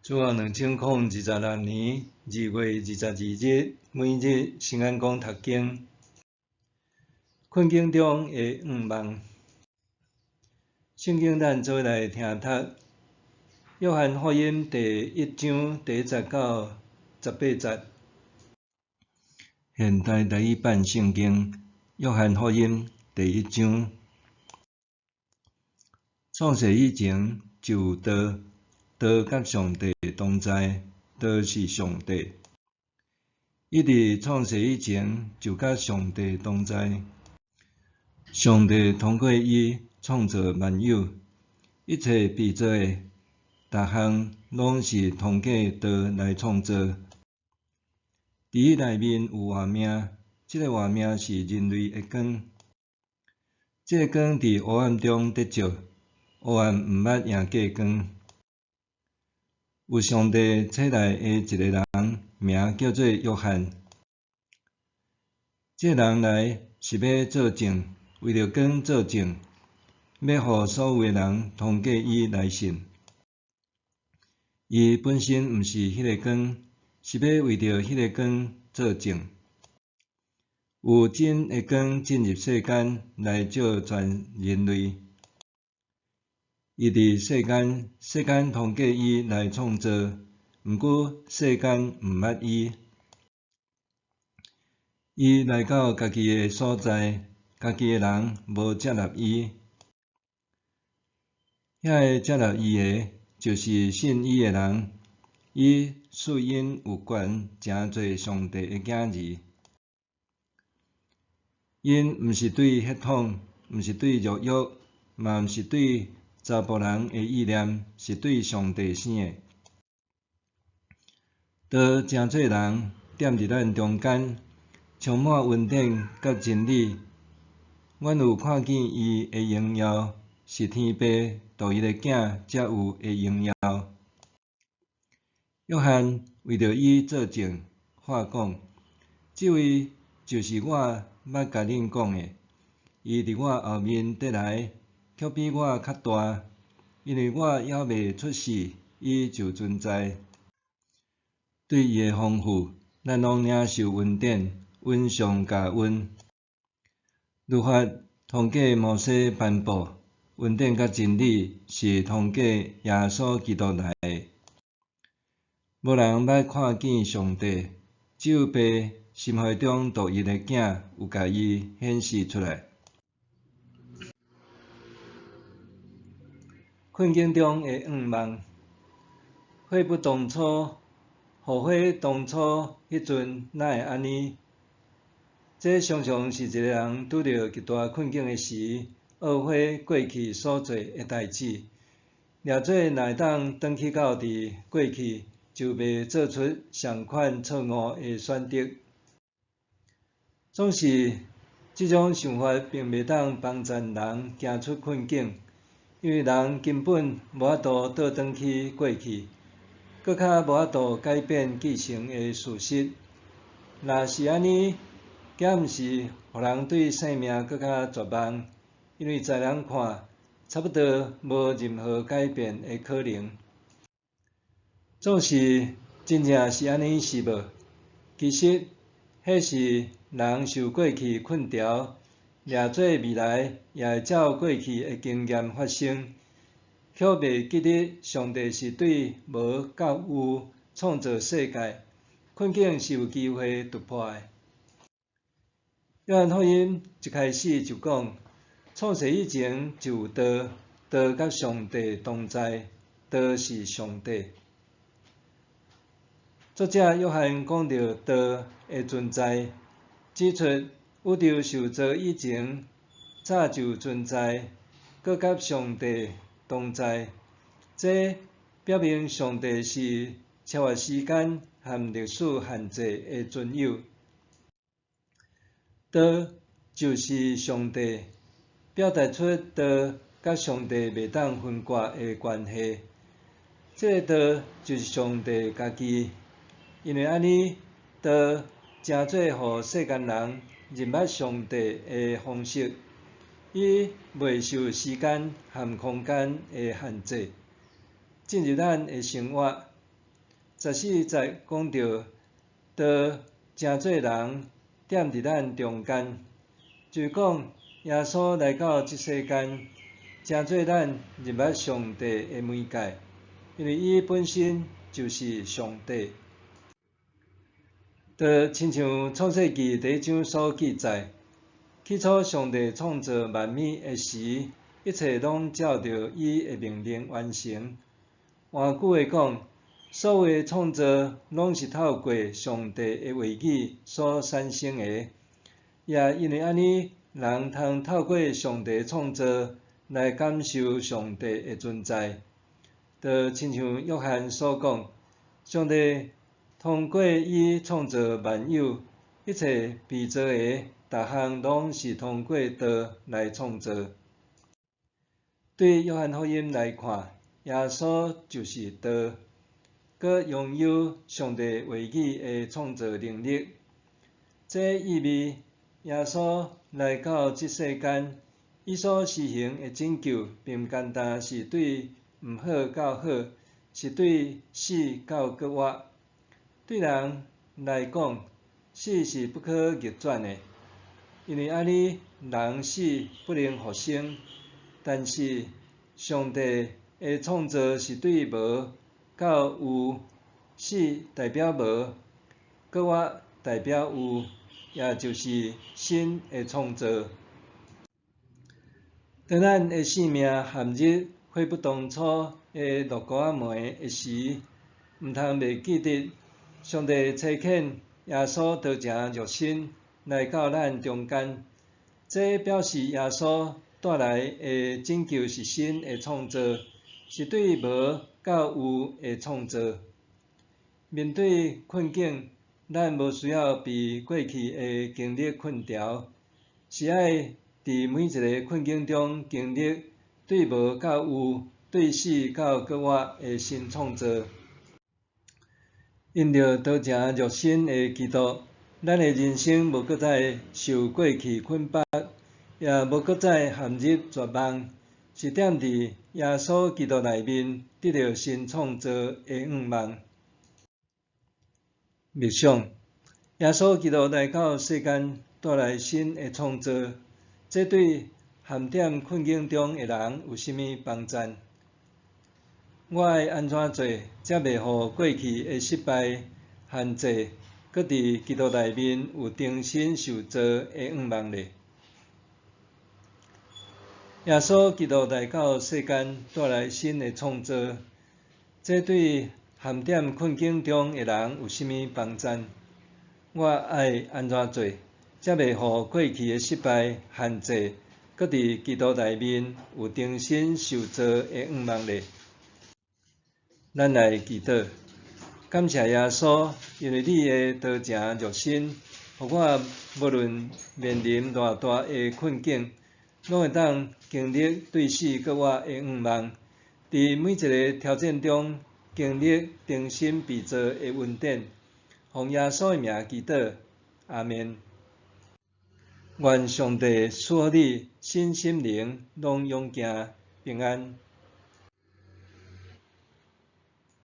主後2026年2月22日，每日聖安講讀經，困境中的願望。聖經咱做伙來聽讀，約翰福音第一章第一節到十八節。現代台語版聖經，約翰福音第一章。創世以前就有道，道佮上帝同在，道是上帝。伊佇創世以前就佮上帝同在。上帝通過伊創造萬有，一切被造的，逐項攏是通過道來創造。佇伊內面有活命，這个活命是人類的光。這个光佇黑暗中咧照，黑暗毋捌贏過光。有上帝差來的一個人，名叫做約翰。這个人來是欲做證，為著光做證，欲予所有的人通過伊來信。伊本身毋是彼个光，是欲為著彼个光做證。有真的光進入世間來照全人類。伊佇世間，世間通過伊來創造，毋過世間毋捌伊。伊來到家己的所在，家己的人無接納伊。遐个接納伊的，就是信伊的人，伊賜𪜶有權成做上帝的囝兒。𪜶毋是對血統，毋是對肉欲，嘛毋是對查埔人的意念，是對上帝生的。道成做人，踮佇咱中間，充滿恩典佮真理。阮有看見伊的榮耀，是天父獨一的囝才有的榮耀。約翰為著伊做證，喊講：這位就是我捌共恁講的，伊佇我後面綴來，卻比我較大，因為我猶未出世，伊就存在。對伊的豐富，咱攏領受恩典，恩上加恩。律法通過摩西頒布，恩典佮真理是通過耶穌基督來的。無人捌看見上帝，只有父心懷中獨一的囝有共伊顯示出來。困境中的願望，悔不當初，後悔當初彼陣哪會按呢？這常常是一个人拄著極大困境的時，懊悔過去所做的代誌。掠做若會當轉去到佇過去，就袂做出相仝錯誤的選擇。總是，這種想法並袂當幫助人行出困境，因為人根本無法度倒轉去過去，閣較無法度改變既成的事實。若是按呢，敢毋是予人對生命閣較絕望？因為在人看，差不多無任何改變的可能。總是真正是按呢是無？其實，彼是人受過去困牢，掠做未來也會照過去的經驗發生，卻袂記得上帝是對無到有創造世界，困境是有機會突破的。約翰福音一開始就講，創世以前就有道，道佮上帝同在，道是上帝。作者約翰講著道的存在，指出宇宙受造以前早就存在，閣佮上帝同在。這表明上帝是超越時間和歷史限制的尊有。道就是上帝，表達出道佮上帝袂當分割的關係。這个道就是上帝家己，因為按呢，道成做予世間人認捌上帝的方式，伊袂受時間和空間的限制，進入咱的生活，十四節講著道成做人，踮佇咱中間，就是講耶穌來到這世間，成做咱認捌上帝的媒介，因為伊本身就是上帝。就親像創世記第一章所記載，起初上帝創造萬物的時，一切攏照著伊的命令完成。換句話講，所有的創造攏是透過上帝的話語所產生的。也因為按呢，人通透過上帝創造來感受上帝的存在。就親像約翰所講，上帝通過伊創造萬有，一切被造的，逐項攏是通過道來創造。對約翰福音來看，耶穌就是道，閣擁有上帝話語的創造能力。這意味耶穌來到這世間，伊所施行的拯救，並毋單單是對毋好到好，是對死到閣活。對人來講，死是不可逆轉的，因為按呢人死不能復生。但是上帝的創造是對無到有，死代表無，閣活代表有，也就是新的創造。當咱的性命陷入悔不當初的落伍仔暝的時，毋通袂記得上帝差遣耶穌道成肉身來到咱中間，這表示耶穌帶來的拯救是新的創造，是對無到有的創造。面對困境，咱無需要被過去的經歷困牢，是愛佇每一个困境中經歷對無到有、對死到閣活的新創造。因著道成肉身的基督，咱的人生無閣再受過去捆綁，也無閣再陷入絕望，是踮佇耶穌基督內面得著新創造的願望。默想，耶穌基督來到世間，帶來新的創造，這對陷踮困境中的人有啥物幫助？我愛按怎做，才袂予過去的失敗限制，閣佇基督內面有重新受造的願望咧？耶穌基督來到世間，帶來新的創造，這對陷踮困境中的人有啥物幫助？我愛按怎做，才袂予過去的失敗限制，閣佇基督內面有重新受造的願望咧？咱來祈禱，感謝耶穌，因為你的道成肉身，予我無論面臨偌大的困境，攏會當經歷對死閣活的願望，佇每一个挑戰中經歷重新被造的恩典。奉耶穌的名祈禱，阿們。願上帝賜予你身心靈攏勇健平安。